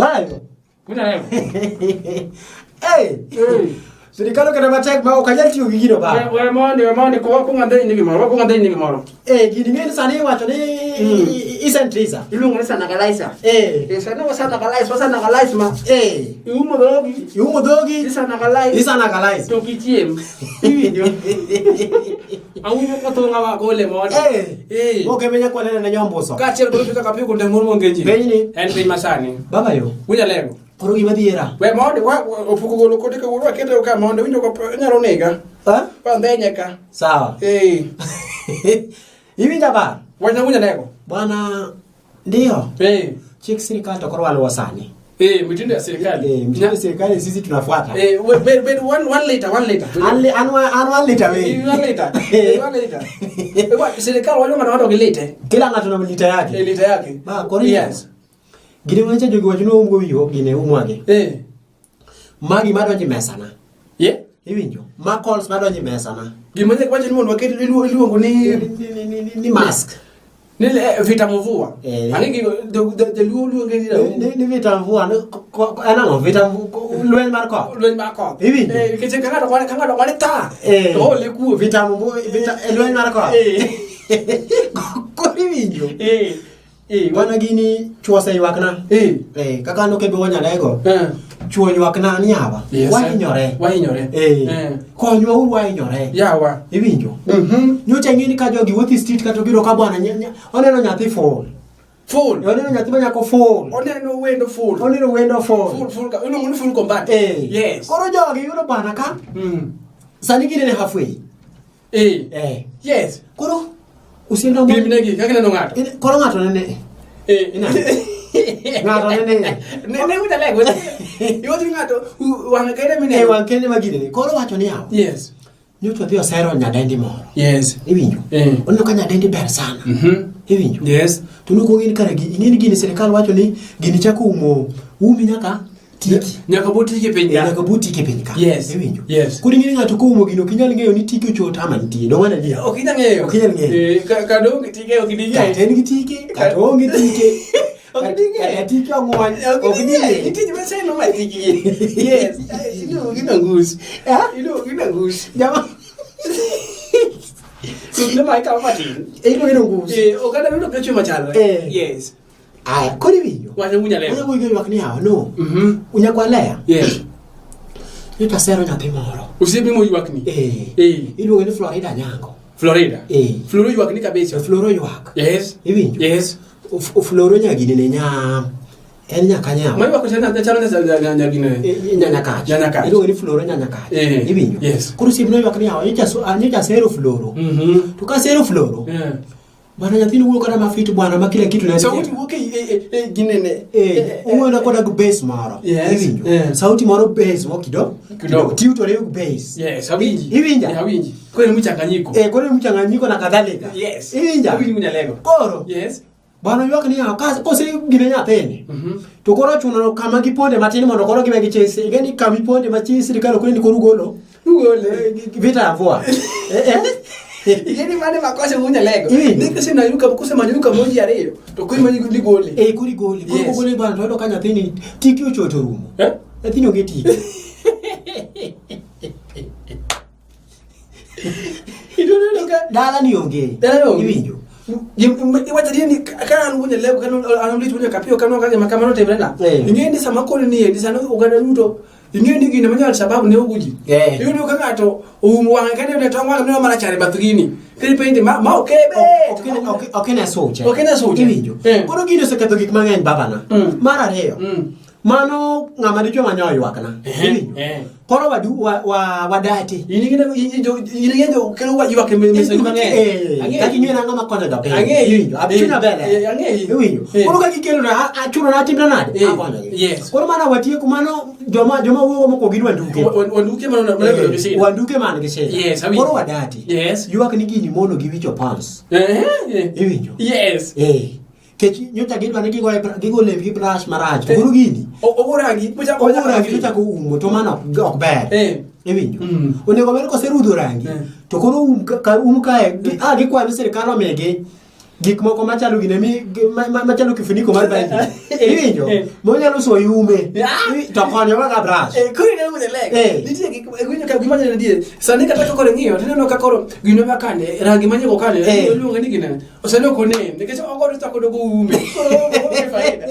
Bayo. Unaelewa? Hey. Sirikal oketa matek ma ok anyal tiyo gi gino ba. We mondi, we mondi, ko ko ng'adhe ni gimoro, ko ng'adhe ni gimoro. Eh, gini ng'eni sani iwacho ni isentriza. Iluongo ni sanakalaisa. Eh. Eh, sani wasanakalaisa, wasanakalaisa ma. Eh. Iumo dhogi. Iumo dhogi. Isanakalaisa. Isanakalaisa. To kichiem. Iwinjo. Awinjo ka thonga wa gole mondi. Eh. Eh. Ok emenya kwanene ne nyombuso. Kaachiel kod pesa kapiyo kuom moro mongeji. Pinyni. En piny masani. Baba yo. Unyalego. Koro gima dhiera. We mondi, wa opuko golo kode ka wuoro akete ka mondi, winjo ka inyalo nega. Ha? Ka ndhenye ka. Sawa. Eh. Iwinja ba? Wachna unyalego. Bwana ndio. Eh. Chik sirikal to koro waluwo sani. Eh, mitindo ya serikali. Eh, mtindo serikali sisi tunafuata. Eh, we bed bed one one liter, 1 liter. An an an 1 liter we. Eh, 1 liter. Eh, 1 liter. Eh, wa serikali wacho ng'ato ng'ato gi lite. Kila ng'ato na lita yake. Eh, lita yake. Ba, koro Yes. Gine wacha jogi wacho ni umgo wiyo gine umwage. Eh. Magi madonjo e mesana. Ye? Iwinjo? Ma calls madonjo e mesana. Gima nyaka wacho ni mondo waket iluongo ni Ni mask. Ni eh, vita mvua. Eh. Ang'e gigo jaluo luonge ni Ni vita mvua ni en ang'o vita mvua lweny mar koth. Lweny mar koth. Iwinjo? Eh, nikech ka ng'ato kwane ka ng'ato kwane ta. Eh. To ole kuo. Vita mvua vita eh, lweny mar koth. Eh. Koro iwinjo? Eh. Eh. Bwana gini chuo oseywakna. Eh. Eh, kaka an okebe wanyalego. Eh. Chuo ywakna ni yawa. Yes, Wahinyore. Wahinyore. Eh. Eh. Konywa uru wahinyore. Yawa. Iwinjo? Mhm. Nyocha ing'e ni ka jogi wuotho e street kata obiro ka bwana oneno nyathi full. Full. Oneno nyathi ma nyako full. Oneno wendo full. Oneno wendo full. Full full ka iluongo ni full combat. Eh. Yes. Koro jogi yudo bwana ka Sani ginene halfway. Eh. Eh. Yes. Koro osiepna moro. Pimnegi kaka ineno ng'ato. Koro ng'ato nene. Eh. Ina. Ng'ato nene. Ne ne uta lego. Iwacho ni ng'ato wang'e kende mineno. Eh, wang' kende ma ginene. Koro wacho ni yawa. Yes. Nyocha odhi osero nyadendi moro. Yes. Iwinjo? Eh. Oneno ka nyadendi ber sana. Iwinjo? Yes. To nuko ng'eni kare gi ing'eni gini sirikal wacho ni gini chako umo umi nyaka tiki. Nyaka bo tiki piny ka. Nyaka bo tiki piny ka. Yes. Iwinjo? Yes. Koro ing'eni ng'ato koumo gino ok inyal ng'eyo ni tiki ochot ama nitie. Dong' mana adier. Ok inyal ng'eyo. Ok inyal ng'eyo. Eh, ka donge tike ok di ng'eyo. Kata en gi tike, kata oonge tike. Ok di ng'eyo. Kata tike ong'wany, Ok di ng'eyo. Nitie joma seno ma tiki gi. Yes. Iluongo gi nangus. Iluongo gi nangus. Jama. Sukne ma ikawo matin. Iluongo ni nangus. Eh, oganda duto ok chwe machalre. Eh. Yes. Aya, koro iwinjo. Wacho wunya leo. Wunya wunya ywak ni yawa, no. Mhm. Unyakwa leya. Yes. Nyocha asero nyathi moro. Osiepi moywakni. Eh. Eh. Iluonge ni Florida Nyango. Florida. Eh. Floro ywakni kabisa. Floro ywak. Yes. Iwinjo? Yes. Floro nyagini ne nya en nyaka nyawa. Ma ywak cha chalo nya nya gine. Nyanyakach. Nyanyakach. Iluonge ni Floro Nyanyakach. Eh. Iwinjo? Yes. Koro osiepna oywak ni yawa, nyocha asero Floro. Mhm. To ka asero Floro, Eh. bwana nyathini wuok kata mafit bwana ma kila kitu ne Sauti wuok e e ginene. Eh, owuoyo koda gi bass moro. Yes. Iwinjo? Eh. Sauti moro bass mo kido. Kidogo. Tiutore gi bass. Yes, awinji. Iwinja? Eh, awinji. Koro en mchanganyiko. Eh, koro mchanganyiko na kadhalika. Yes. Iwinja? Awinji munyalego. Koro. Yes. Bwana ywak ni yawa, kose gine nyathini. To koro ochuno kama giponde matin mondo koro giwe gichisi. Ing'e ni kama iponde ma chi sirikal ok ni koro ugolo. Ugole. Vita ya mvua. Eh, eh. Ing'e mane makosa munyalego. Iwinjo? Ni kose na yuka kose manyo yuka moji ariyo to koro manyo ni gole. Eh, koro igole. Koro Yes. kogole bwana to yudo ka nyathini tiki ochoto orumo. Eh? Nyathini onge tiki. Idudu ka Dala ni onge. Dala ni onge. Iwinjo? Iwacho adier ni ka an wuon lego ka an lich wuon kapiyo kano ka gima kamano timre na. Eh. Ing'e ni sama koni ni endi sano oganda duto ing'e ni gino manyalo sababu ne oguji. Eh. Iyudo ka ng'ato oumo wang'e kende ne tong wang'e neno marachar e bath gini. Kendo ipenje ma okebe. Ok ine suche. Ok ine suche. Iwinjo? Eh. Koro gini oseketho gik mang'eny babana. Mar ariyo. Mano ng'ama dichuo ma nyo ywakna. Iwinjo? Eh. Koro wadu wa, wa, wadati. In ing'e jo kelo wa ywak e mesa mang'eny. Eh, Ang'eyo. kaka ing'eyo nang'o makonyo jopiny. Ang'eyo. Iwinjo? Chunya Eh, ber. eh, ang'eyo. Iwinjo? Eh. Koro ka gikelo na achuno na atimna nade? Eh, Akonyogi. yes. Koro mana watieko mano joma joma wuoyo mokwongo gin wanduke. Wanduke mano mano Eh, gi shida. Wanduke man gi shida. Yes, awinjo. Koro wadati. Yes. Ywak ni gini mono gi wicho pans. Eh, eh. Iwinjo? Yes. Eh. Kech nyocha gidwa ni gigo gigo lembgi brush marach. To koro gini. Ogo rangi, mochako Ogo rangi to chako umo to mano ok ber. Eh. Iwinjo? Onego bed koserudho rangi to koro um ka um kae a gikwayo ni sirikal omigi Gik moko machalo gine mi machalo kifuniko mar bangi. Iwinjo? Eh. Monyalo soyo ume. Ah. To konyo kaka brush. Eh, koro ineno wuod Alego. Eh. Nitie gik iwinjo ka gima neno diere. Sani kata ka koro ing'iyo, tineno ka koro gino ma kane, rangi ma nyego kane, Eh. iluonge ni gine. Sani ok onen, nikech ogodo chako dogo ume. Koro onge faida.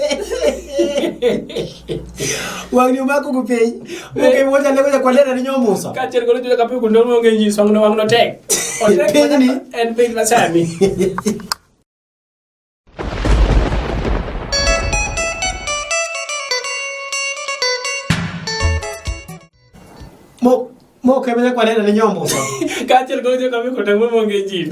Wang'ni omako go piny. Oke wuod Alego jakwalera ni nyomuso. Kaachiel kod joka piny kundo onge nyiso wang'no wang'no tek. Otek Pinyni. en piny masani. Mo mo ke menya kwalera ni nyombuso. Kaachiel kod joka piny kundo onge ji.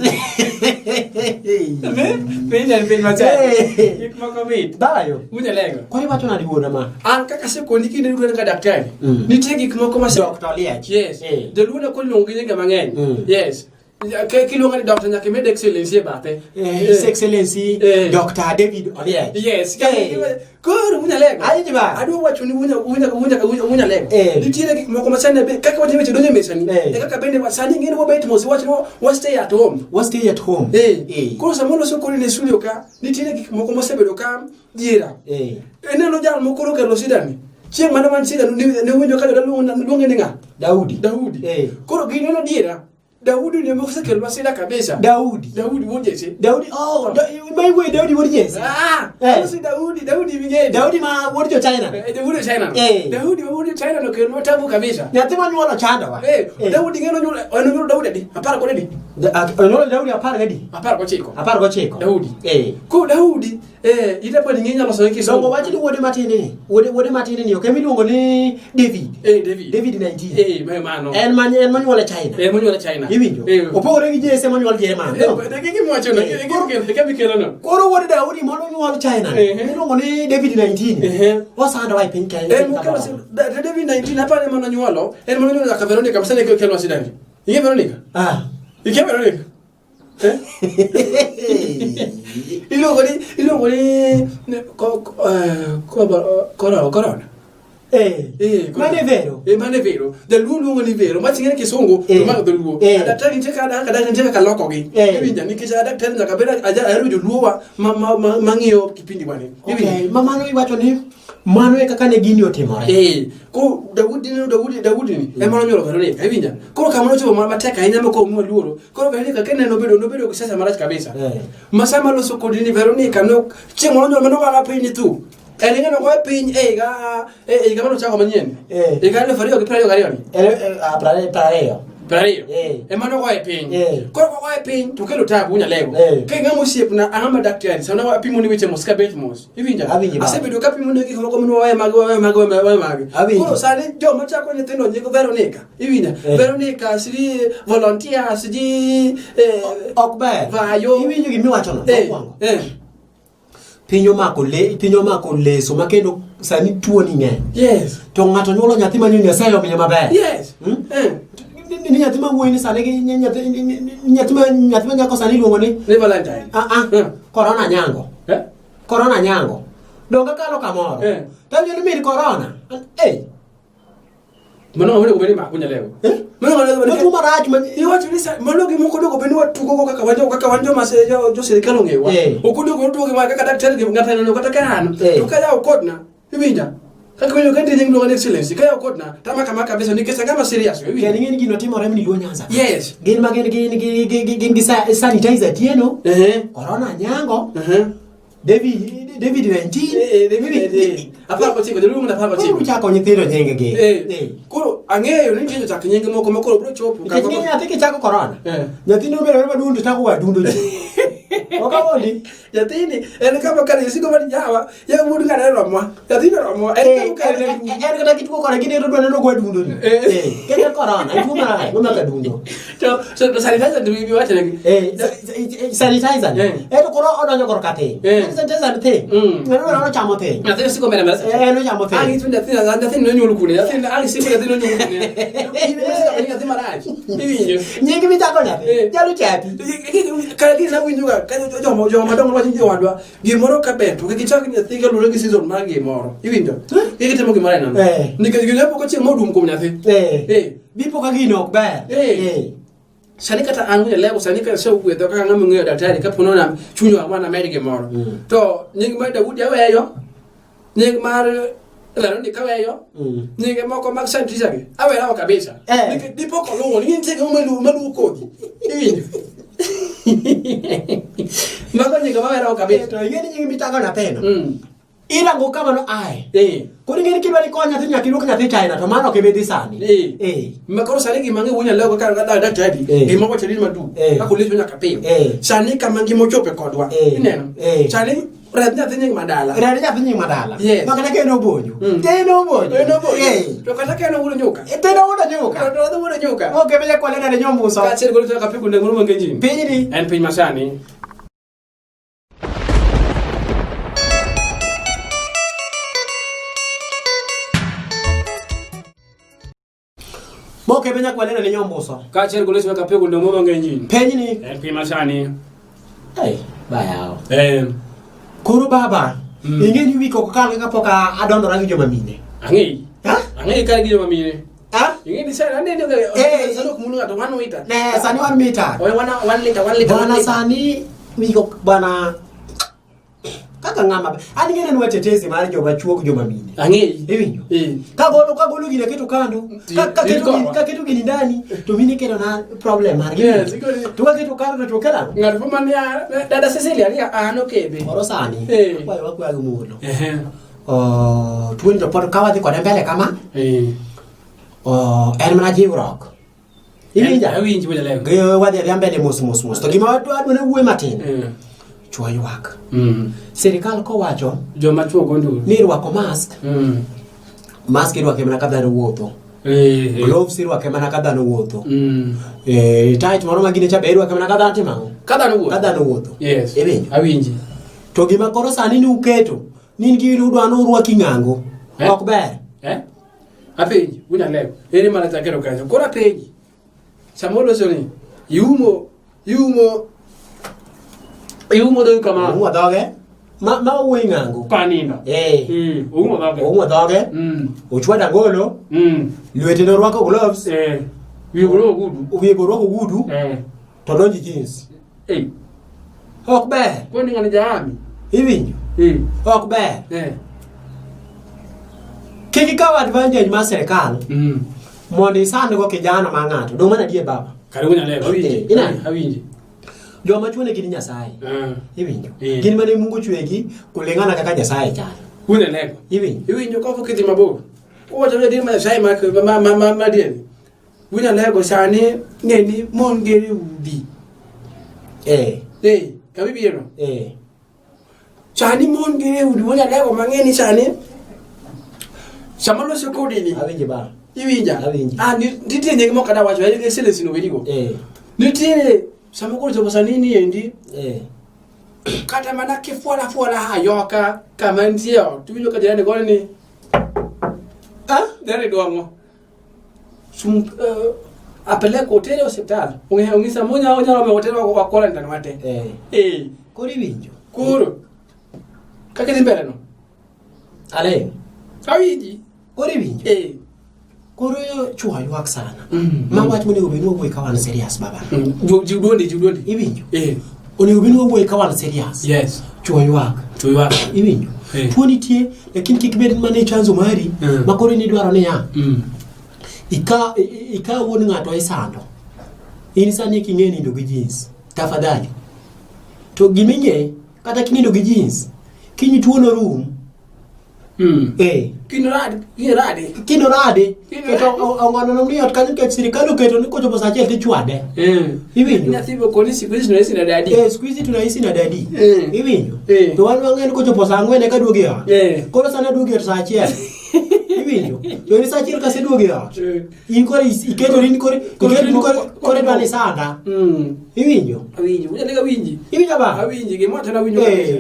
Piny en piny masani. Eh. Gik moko mit. Bayo. Wuod Alego. Koro iwacho nade wuona ma? An kaka asekoni kinde duto en ka daktari. Mm. Nitie gik moko ma Dr. Oliech. Yes. Eh. Joluo ne koluongo gi nyinge mang'eny. Mm. Yes. Kiluonga ni doctor nyaka imed excellency e bathe. Eh, His Excellency Eh. Dr. David Oliech. Yes. Eh. Koro wunya lego. Awinjo ba. Adwa wacho ni wunya wunya wunya wunya lego. Eh. Nitiere gik moko ma sani be kaka watimo weche donjo e mesani. Eh. E kaka bende sani ng'eni wabet mos wach ni wa stay at home. Wa stay at home. Eh. Eh. Koro sama waloso kori ne studio ka nitiere gik moko mosebedo ka diera. Eh. Ineno jal mokoro kelo sidani. Chieng' mane wan sida ne winjo ka jodala luonge ni ng'a? Daudi. Daudi. Eh. Koro gineno diera. Daudi ne mosekelwa sida kabisa. Daudi. Daudi wuod Jesse. Daudi. Oh, ma iwuoyo Daudi wuod Jesse. Ah, Eh. eh. Daudi, Daudi ming'eyo. Daudi ma wuod jo China. Eh, Daudi China. Eh. Daudi ma wuod China no kelwa tabu kabisa. Nyathi manyuolo chandowa. Eh, Daudi ng'eno nyuolo, en onyuolo Daudi adi? 10 adi? Onyuolo Daudi 10 adi? 19. 19. Daudi. Eh. Koro Daudi, eh, itapo ni ng'inya loso gi kisungu. Dongo wach ni wuode matin ni, wuode wuode matin ni ok emiluongo ni David. Eh, David. David 19. Eh, mano. En man en manyuol e China. Eh, monyuol e China. Iwinjo? Eh. Opogore gi Jesse monyuol Jerman. Eh, eh, gi gima wacho no, Eh. gi gi gi mikelo no. Koro wuod Daudi monyuol China. Eh. Iluongo ni David 19. Eh. Osandowa e piny Kenya. En mokelo sida, David 19 aparo ema nonyuolo, en mane onyuolo nyaka Veronica, msane kelo sida ni. Ing'e Veronica? Ah. Ikia Veronica? Eh? Iluongo ni iluongo ni ko corona. Eh. Eh, Mano è vero. Eh, mano è vero. Jaluo luongo ni vero, ma ching'e kisungu Eh. to ma dholuo. Eh. Daktari nitie ka kaka daktari nitie kaka lokogi. Eh. Iwinja nikech a daktari nyaka bed aja ahero joluo wa ma ma ma mang'iyo kipindi wani. Okay, ma mano iwacho ni mano e kaka ne gini otimore. Eh, ko Daudi ni Daudi Daudi ni ema nonyuolo Veronica, iwinja. Koro kama nochopo matek ahinya ma koro miwa luoro. Koro Veronica kineno nobedo nobedo gi siasa marach kabisa. Eh. Ma sama loso kodi ni Veronica no chieng' moro nonyuol mano wala piny ni thu. En ing'e nogoye piny e higa e higa mane ochako manyien. Eh. Higa 2022 ni. Ere eh, ah, 20. 20. Eh. Ema nogoye piny. Eh. Koro kogoye piny to kelo tabu nyalego. Eh. Ka ing'ama osiepna ang'ama daktari sana apimo ni weche mos ka bet mos. Iwinja? Awinji baba. Asebedo kapimo ni gik moko mane wawe magi wawe magi wawe magi. Awinji. Koro sani joma chako nyithindo nying Veronica. Iwinja? Eh. Veronica siji volunteer siji eh, Ok ber. Vayo. Iwinjo gima iwachono? eh, Mokwongo. eh. Piny omako le, piny omako leso ma kendo sani tuo ni ng'eny. Yes. To ng'ato nyuolo nyathi ma Nyasaye omiye maber. Yes. Hmm? Eh. Ni nyathi ma wuoyi ni sani gi nyathi nyathi ma nyathi ma nyako sani iluongo ni Ni Valentine. ah ah Hmm. Corona nyango. Eh? Corona nyango. Donge kalo kamoro. Eh. Tawinjo ni min corona. Eh. Mano onego bed ni mako nyalego. Eh? Mano onego bed ni Matuo marach ma Iwacho ni mano gima ok onego bed ni watugo go kaka wan jo kaka wan joma jo sirikal ong'ewa. Eh. Ok onego bed ni watugo gi ma kaka daktari gi ng'ato neno kata ka an. Eh. To ka yawo kodna, iwinja. Kaka winjo ka nitie nying miluongo ni excellency, ka yawo kodna, tamaka maka kabisa nikech ang'ama serious. Kendo Iwinja. ing'e ni gino timore ni Luo Nyanza. Yes. Gin ma gin gin gin gin gin gi sanitizer tieno. Eh. Corona nyango. Eh. David David 19. Eh, David, eh, 19, jaluong ni 19. Koro uchako nyithindo nying gi. Eh. Koro ang'eyo ni nitie jochak nying moko ma koro biro chopo Nikech ng'e nyathi kichako corona. Eh. Nyathini obedo maduong' to chako wadundo ji. Ok awondi. Nyathini en kama kare isiko mar jawa, ya wuod ng'ane romwa. Nyathini romwa. En Eh, kama kare en en kata gituo kore gineno dwa neno gwa dundo ni. Eh. Eh, kendo corona, en tuo marach, momako adundo. To so sanitizer to ibi wacho negi. Eh, sanitizer ni. Eh. Eh, to koro odonjo korka thing. Eh. Sanitizer ni thing. Mm. Ng'ano ng'ano chamo thing. Nyathi osiko mbele mbele. Eh, en ochamo thing. Ang' itu nyathi nyathi nonyuol kune. Nyathi ang' isiko nyathi nonyuol kune. In ema nyathi marach. Iwinjo. Nying michako nyathi. Eh. Nyalo chapi. Kare gini nawinjoga ka joma joma madongo wacho ni jowadwa gimoro ka ber to kik ichak nyathi kaluwore gi season mar gimoro. Iwinjo? Kik itimo gimoro ainano. Eh. Nikech gino pok chieng' modum kuom nyathi. Eh. Eh. Bipo ka gino ok ber. Eh. Eh. Sani kata an wuon lego sani kata asewuotho kaka ng'ama ong'eyo daktari kapo nono chunywa wana med gimoro. To nying mar Daudi aweyo, nying mar Veronica aweyo, nyinge moko mag Santisa gi aweyo kabisa. Nikech dipo koluwo ni nitie gima maluwo maluwo kodhi. Iwinjo? Mago nyinge mawero kabisa. To ing'e ni nying michako nyathino. Irango kama no ae. Koro ing'e ni kidwa ni kony nyathi nyaka iluok nyathi China to mano ok ibi dhi sani. Ma koro sani gima ang'e wuon lego ka ka daktari gima wacho ni madu kaka olicho nyaka piyo. Sani kama ngima ochope kodwa. Ineno? Sani red nyathi nying madala. Red nyathi nying madala. Yes. Ma kata ka en obonyo. To en obonyo. En obonyo. To kata ka en owuono nyuka. To en owuono nyuka. To en owuono nyuka. Ok ebe jakwale nade nyombuso. Kaachiel kod kaka pigo ndeng'o mang'eny ji. Pinyni. En piny masani. Moke be nyakwale nade nyombuso. Kaachiel kod kaka pigo ndeng'o mang'eny ji. Pinyni. En piny masani. Hey, bayawo. Koro baba, ing'e ni wik ok kal kapok adondora gi joma mine. Ang'eyi. Ha? Ang'eyi kar gi joma mine. Ha? Ing'e ni sani aneno ga sani ok mulo ng'ato 1 meter. Ne, sani 1 meter. Oye 1 liter, 1 liter. Bwana sani wik ok bwana kaka ng'ama an ing'e ni watetezi mar joma chuo gi joma mine. Ang'eyi. Iwinjo? Kagolo kagolo gini aketo kando. Kaketo gini ndani to mine kelo na problem margi. Yes, To kaketo kando to kelo ang'o? Ng'ato po mane dada Cecilia ni an okebe. Koro sani akwayo wakwayo gi muolo. Tuoni to pod ka wadhi kode mbele kama en mana jiwruok. Iwinja? Awinji wuod Alego. Gi wadhi adhiya mbele mos mos mos. To gima wadwa ne wuoye matin. Chwo ywak. Sirikal kowacho joma chwo go nduru ni irwako mask. Mask irwake mana ka dhano wuotho. Gloves irwake mana ka dhano wuotho. Tight moro ma gine cha be irwake mana ka dhano timo ang'o? Ka dhano wuotho. Ka dhano wuotho. Yes. Iwinjo? Awinji. To gima koro sani ni uketo ni in gi udwa ni urwaki ng'ango. Ok ber. Apenji, wuod Alego. Ere mana chakero kanyo. Koro apenji. Sama oloso ni, iumo iumo iumo dhogi kama. Oumo dhoge. Ma wuoyi ng'ango. Kanindo. Oumo dhoge. Oumo dhoge. Ochwado angolo. Lwete norwako gloves. Wiye borwako gudu. Wiye borwako gudu. To donjo jeans. Ok ber. Kwani ng'ani jaami? Iwinjo? Ok ber. Kik ikaw advantage mar sirikal mondo isand go kijana ma ng'ato. Dong' mana adier baba. Kare wuon Alego, awinji. Ineno? Awinji. Joma chwo ne gin Nyasaye. Iwinjo? Gin mane Mungu ochwegi kulingana kaka Nyasaye chalo. Wuon Alego. Iwinjo? Iwinjo ka ok idhi mabor. Owacho ni adier ma Nyasaye ma adier. Wuon Alego sani ng'e ni mon gero e udi. Kama ibiro. Sani mon gero e udi wuon Alego mang'e ni sani sama loso kodi ni. Awinji ba. Iwinja? Awinji. Ah, nitie nying moko kada wacho, en Celestine Owerigo. Nitiere sama koro chopo sani ni endi. Kata mana kifuola fuola hayoka kama nitie ot, tiwinjo ka jirani gone ni. Ah? Jirani dwang'o. Sum apeleke otere osiptal. Ong'e ong'isa monya onyalo miyo otere wa quarantine wate. Koro iwinjo. Koro. Kaka idhi mbele no. Ale. Awinji. Koro iwinjo. Koro chwo ywak sana. Ma wach monego bed ni wawuoye ka wan serious baba. Jiw duondi, jiw duondi. Iwinjo. Onego bed ni wawuoye ka wan serious. Yes. Chwo ywak. Chwo ywak. Iwinjo. Tuo nitie lakini kik bed mana e chanzo mari ma koro in idwaro niya. Ika wuon ng'ato isando. In sani king'e nindo gi jeans. Tafadhali. To giming'e kata kinindo gi jeans kiny tuo norum. Kino rade. Kino rade. Keto ong'ono no ni ot kanyo nikech sirikal oketo ni kochopo saa achiel tichwade. Iwinjo? Nyathi be koni siku hizi tunaishi na dadi. Siku hizi tunaishi na dadi. Iwinjo? To wan wang'e ni kochopo saa ang'wen eka duogo e ot. Koro sani aduogo e ot saa achiel. Iwinjo? To in saa achiel kaseduogo e ot. In koro iketori in koro iketori koro koro idwa ni sanda. Iwinjo? Awinjo. Wuod Alego awinji. Iwinjo ba? Awinji gima wacho awinjo kabisa.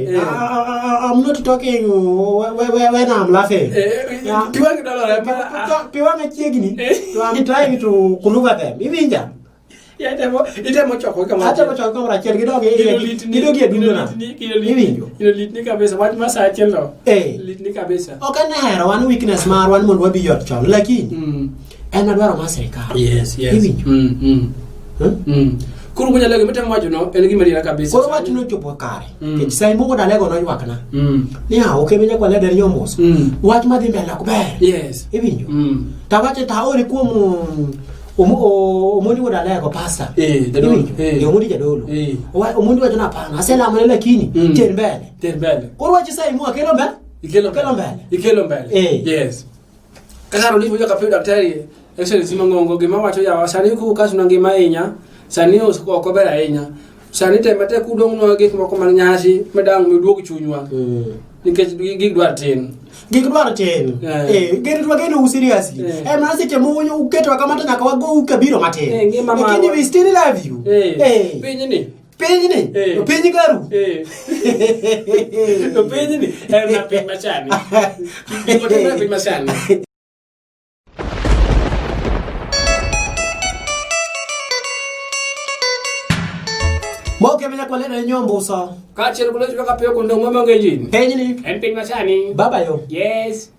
I'm not talking when I'm laughing. Pi wang'i dolore ma Pi wang'a chiegni. To I'm trying to kuluga them. Iwinja? Itemo choko kamoro. Atemo choko kamoro achiel gidog e gidog e dundo na. Iwinjo? Gino litni kabisa. Wach ma saa achiel no. Litni kabisa. Ok en hero wan weakness marwa ni mondo wabi ot chon lakini en adwaro mar sirikal. Yes, yes. Iwinjo? Koro wuonyalego gima itemo wacho no en gima adiera kabisa. Koro wach nochopo kare. Nikech Saimo wuod Alego noywakna. Ni a ok emi nyakwa leder nyomos. Wach madhi mbele ok ber. Yes. Iwinjo? Tawache taore kuom Omondi wuod Alego pastor. Jadolo. Iwinjo? Omondi jadolo. Omondi wacho na hapana. Aselamone lakini ter mbele. Ter mbele. Koro wach Saimo akelo mbele. Ikelo Ikelo mbele. Ikelo mbele. Yes. Kaka rolivo joka piyo daktari Excellency Mangongo gima wacho yawa sani kukasuna ngima ahinya sani ok ober ahinya sani tem matek udong'nwa gik moko mag nyasi madang' miduog chunywa nikech gik dwar tin. Gik dwar tin. Geno wageno u seriously. Mana seche ma uketowa kama to nyaka wagou kabiro matin. Ngima marwa. Lakini we still love you. Pinyni. Pinyni. Piny garu. To pinyni en na piny machani. Gik matimore e piny masani. Moke menya kwa leno nyombuso. Kaachiel kod weche kaka piyo kundo maonge injin. Pinyni. En piny masani. Baba yo. Yes.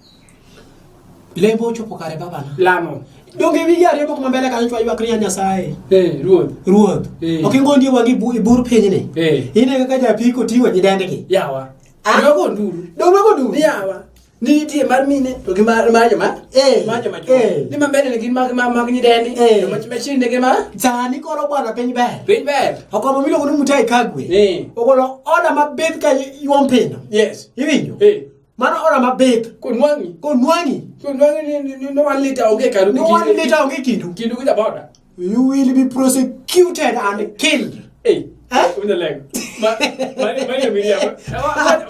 Lembo ochopo kare babana. Lamo. Donge wigi ariyo moko mambele kanyo chwa ywak ni Nyasaye. Ruoth. Ruoth. Ok ingondi wangi ibur pinyni. Ine kaka japiko ting'o nyidendgi. Yawa. Dogo nduru. Dogo nduru. Yawa. Nitie mar mine to gi mar joma mar joma chuo. Ni mambele ni gin mag nyidendi. To machiegni ne gin ma Sani koro bwana piny ber. Piny ber. Okomo miluongo ni Mutahi Kagwe. Ogolo oda mabith ka yuom pino. Yes. Iwinjo? Mano oda mabith. Konwang'i. Konwang'i. Konwang'i ni no 1 liter onge karu. No 1 liter onge kindu. Kindu gi jaboda. You will be prosecuted and killed. Unalego. Ma miriambo.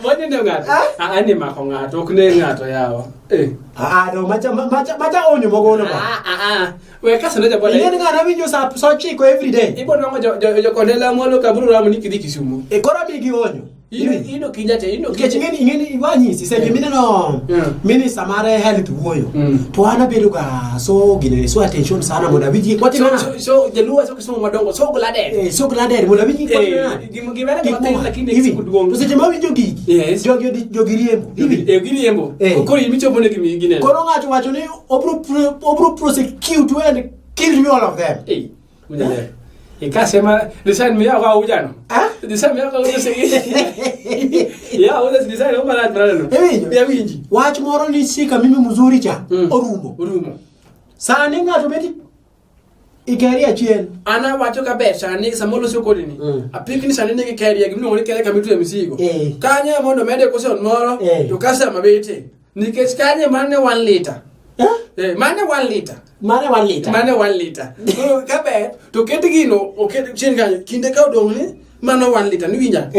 Wani ne ng'ato. Ani mako ng'ato, ok ne ng'ato yawa. No macha onyo mogono ba. We kasa ne jaboda. Ing'e ni ng'ano winjo sa 9 every day. Ibo nwang'o jo kondela mwalo kaburu ramo ni kidhi Kisumo. Koro migi onyo. Ino kinja te, ino Nikech ing'eni iwanyisi seche mineno minister mar health wuoyo to an abedo ga so gine so attention sana mondo awinj gik matimo nade. So jaluo so Kisumu madongo so gladed. So gladed mondo awinj gik matimo nade. Gima matin lakini siku duong'. To seche ma awinjo gigi jogi riembo. Giriembo. Koro in michopo ne gimi gineno. Koro ng'ato wacho ni obro prosecute and kill you all of them. Ikasema design mi yawa ujano. Design mi yawa ujano. Ya ujano design o marach marach. Iwinjo? Ya winji. Wach moro ni shika mimi mzuri cha orumo. Orumo. Sani ng'ato beti ikeri achiel. Ana wacho kaber sani samoro loso kodi ni. Apikni sani nigi carrier gimiluongo ni carrier kama itwe misigo. Kanyo mondo mede caution moro to customer bete. Nikech kanyo mane 1 liter. Mane 1 liter. Mane 1 liter. Mane 1 liter. Koro kaber to ket gino oket chien kanyo kinde ka odong' ni mano 1 liter niwinja.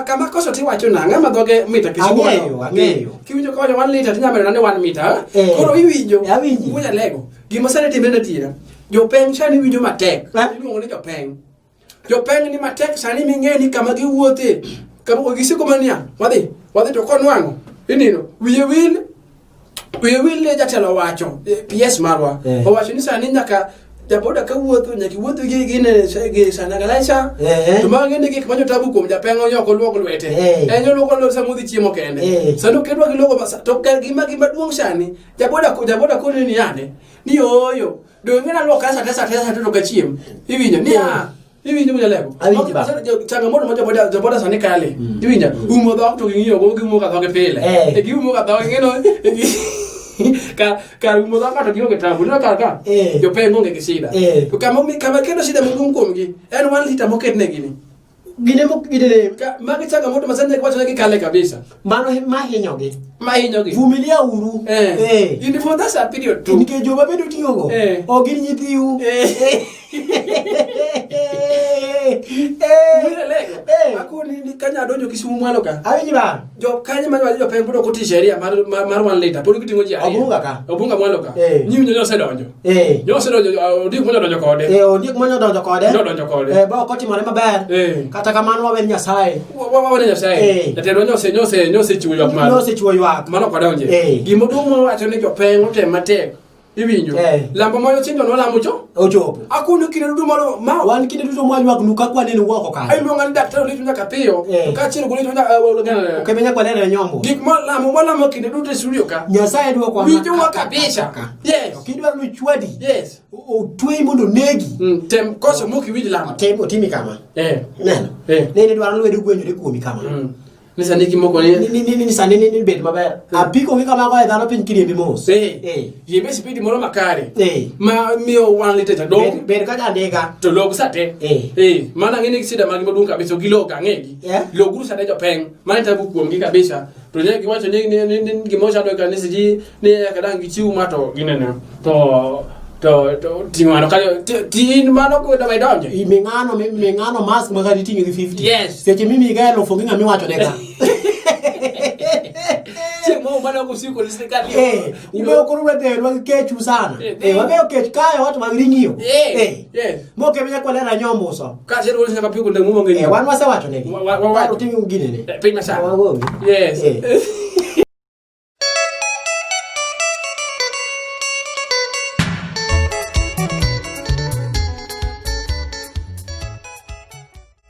Kama koso tiwacho nang'o ma dhoge mita Kisumu. Ang'eyo. Kiwinjo kawacho 1 liter tinyalo medo ni 1 mita. Koro iwinjo. Awinji. Wuoya lego. Gima sani timre na tiera. Jopeng sani winjo matek. Iluongo ni jopeng. Jopeng ni matek sani ming'e ni kama giwuothe. Kama gisiko mania. Wadhi to konwang'o. Inino. Wiye wil ne jatelo wacho PS marwa. Owacho ni sani nyaka jaboda ka wuotho nyaka iwuotho gi gi sanagalaisa. To magi ni gik manyo tabu kuom japeng'o nyok oluok lwete. En oluoko lwete sama odhi chiemo kende. Sani okedwa gi logo to gima duong' sani jaboda koni ni yane ni ooyo. Donge naluokra sa te to kachiem. Iwinjo ni a Iwinjo wuoda lego. Changamoto ma joboda sani kale. Iwinjo umo dhok to ging'iyo go giumo ga dhoge pile. Giumo ga dhoge ng'eno. Kar umo dhok to gionge tabu. Neno kar ka. Jopeng onge gi shida. To kama kendo shida maduong' kuomgi en 1 liter moketnegi ni. Gine mok gine magi changamoto ma sani wacho ni gikale kabisa. Mano mahinyogi. Mahinyogi. Vumilia uru. In for that period too. Nikech joma bende uting'ogo ok gin nyithiu. Akoni ni kanya donjo Kisumu mwalo ka. Awinji ba. Jo kanya ma jopeng pod ok oti sheria mar 1 liter pod giting'o ji ariyo. Obunga ka. Obunga mwalo ka. Nyinyo nyosedonjo. Nyosedonjo ondiek monyo donjo kode. Ondiek monyo donjo kode. Nodonjo kode. Ba ok otimore maber. Kata kamano wawen Nyasaye. Wawen Nyasaye. Jatendwa nyose chiwo ywak malo. Nyose chiwo ywak. Mano ok wadonje. Gima duong' mawacho ni jopeng otem matek. Iwinjo? Eh. Lambo moyo chindo nolamo cho. Ochopo. Akono kinde duto moro ma Wan kinde duto mwaywak nu ka kwaneno oko kanyo. iluonga ni daktari olicho nyaka piyo. Eh. Kaachiel gi olicho nyaka Ok ema kwaneno e nyombo. gik molamo molamo kinde duto e studio ka. Nyasaye dwoko Winjowa kabisa. Yes. Kidwaro ni chwadi. Yes. Otweyi mondo onegi. Tem koso mok iwinj lamo. Otim otimi kama. Eh. Neno. Eh. Nene dwaro lwedo gwenyore kuomi kama. Ni sani gimoko ni Ni ni ni ni sani ni ni bed maber. Apiko gi kama goyo dhano piny kiriembi mos. Eh. Eh. Riembe spidi moro makare. Eh. Ma miyo one liter cha Bed dong. bed ka jandika. To log sate. Eh. Eh. Mana ng'e ni sida magi maduong' kabisa gi log ang'egi. Yeah. Loguru sate jopeng. Mana tabu kuomgi kabisa. To ne giwacho ni ni ni ni gima chando e kanisa ji ni eka dang' gichiw ma to ginene. To to to ting'o mano kanyo tin mano kuda ma idonje. Ming'ano ming'ano mask ma kata iting'o gi 50. Yes. Seche mimiyi ga elufu gi ng'ama iwacho ne ka. Chieng' moro mane ok osiko ni sirkal. Eh, ubeyo koro udwa gi kechu sana. Eh, Eh, wabeyo kech kayo watu mag ring'iyo. Eh. Eh. Yes. Mok ema nyaka waler anyomuso. Kaachiel gi nyaka pigo ndeng' mong'e. Eh, wan wasewacho negi. Wa- wa- Oting'o ginene. Piny masani. Wagogi. Yes. Eh.